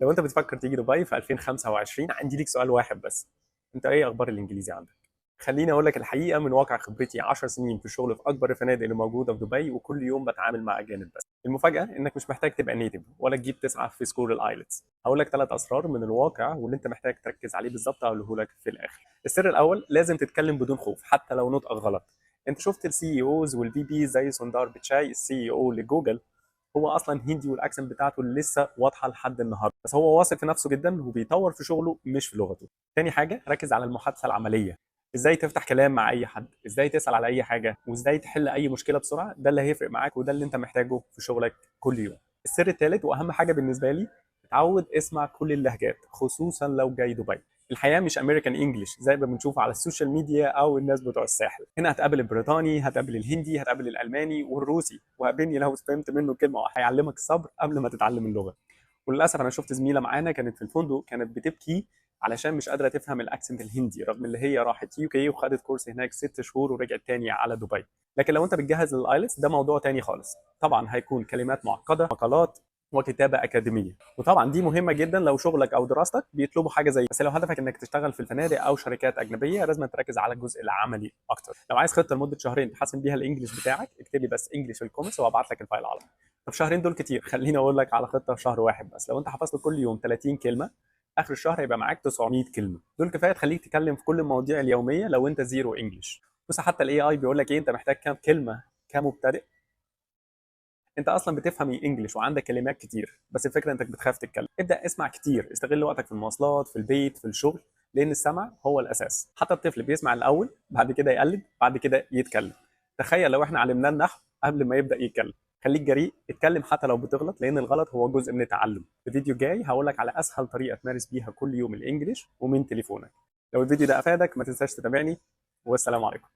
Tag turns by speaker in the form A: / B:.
A: لو انت بتفكر تيجي دبي في 2025، عندي ليك سؤال واحد بس: انت ايه اخبار الانجليزي عندك؟ خليني اقول لك الحقيقة من واقع خبرتي 10 سنين في الشغل في اكبر الفنادق اللي موجودة في دبي، وكل يوم بتعامل مع اجانب. بس المفاجاة انك مش محتاج تبقى native ولا تجيب 9 في score ال IELTS. هقول لك 3 اسرار من الواقع، واللي انت محتاج تركز عليه بالظبط هقوله لك في الاخر. السر الاول: لازم تتكلم بدون خوف حتى لو نطقك غلط. انت شفت ال CEOs وال VP زي سوندار بيتشاي، ال CEO لجوجل، هو اصلا هندي وال accent بتاعته لسه واضحة لحد النهارده، بس هو واثق في نفسه جدا وبيطور في شغله مش في لغته. تاني حاجه، ركز على المحادثة العمليه: ازاي تفتح كلام مع اي حد، ازاي تسال على اي حاجه، وازاي تحل اي مشكلة بسرعه. ده اللي هيفرق معاك وده اللي انت محتاجه في شغلك كل يوم. السر الثالث واهم حاجة بالنسبة لي: اتعود اسمع كل اللهجات، خصوصا لو جاي دبي. الحياة مش American English زي ما بنشوف على ال social media او الناس بتوع الساحل. هنا هتقابل البريطاني، هتقابل الهندي، هتقابل الالماني والروسي، وقابلني لو فهمت منه كلمة واحده. هيعلمك الصبر قبل ما تتعلم اللغه. وللاسف انا شفت زميله معانا كانت في الفندق، كانت بتبكي علشان مش قادرة تفهم ال accent الهندي، رغم اللي هي راحت UK وخدت course هناك 6 شهور ورجعت تاني على دبي. لكن لو انت بتجهز لل IELTS، ده موضوع تاني خالص. طبعا هيكون كلمات معقده، مقالات، وكتابه اكاديميه، وطبعا دي مهمة جدا لو شغلك او دراستك بيطلبوا حاجة زي. بس لو هدفك انك تشتغل في الفنادق او شركات اجنبيه، لازم تركز على الجزء العملي اكتر. لو عايز خطه لمدة شهرين تحسن بيها ال English بتاعك، اكتب لي بس English في ال comments وابعت لك ال file على طول. طب شهرين دول كتير، خليني اقول لك على خطه في شهر واحد بس. لو انت حفظت كل يوم 30 كلمه، اخر الشهر هيبقى معاك 900 كلمه. دول كفاية تخليك تتكلم في كل المواضيع اليومية لو انت zero English. بص، حتى ال AI بيقول لك ايه؟ انت محتاج كام كلمة كمبتدئ؟ انت اصلا بتفهم English وعندك كلمات كتير، بس الفكرة انك بتخاف تتكلم. ابدا اسمع كتير، استغل وقتك في المواصلات، في البيت، في الشغل، لان السمع هو الاساس. حتى الطفل بيسمع الاول، بعد كده يقلد، بعد كده يتكلم. تخيل لو احنا علمناه النحو قبل ما يبدا يتكلم. خليك جريء، اتكلم حتى لو بتغلط، لان الغلط هو جزء من التعلم. الفيديو الجاي هقول لك على اسهل طريقه تمارس بيها كل يوم ال English ومن تليفونك. لو الفيديو ده افادك، ما تنساش تتابعني، والسلام عليكم.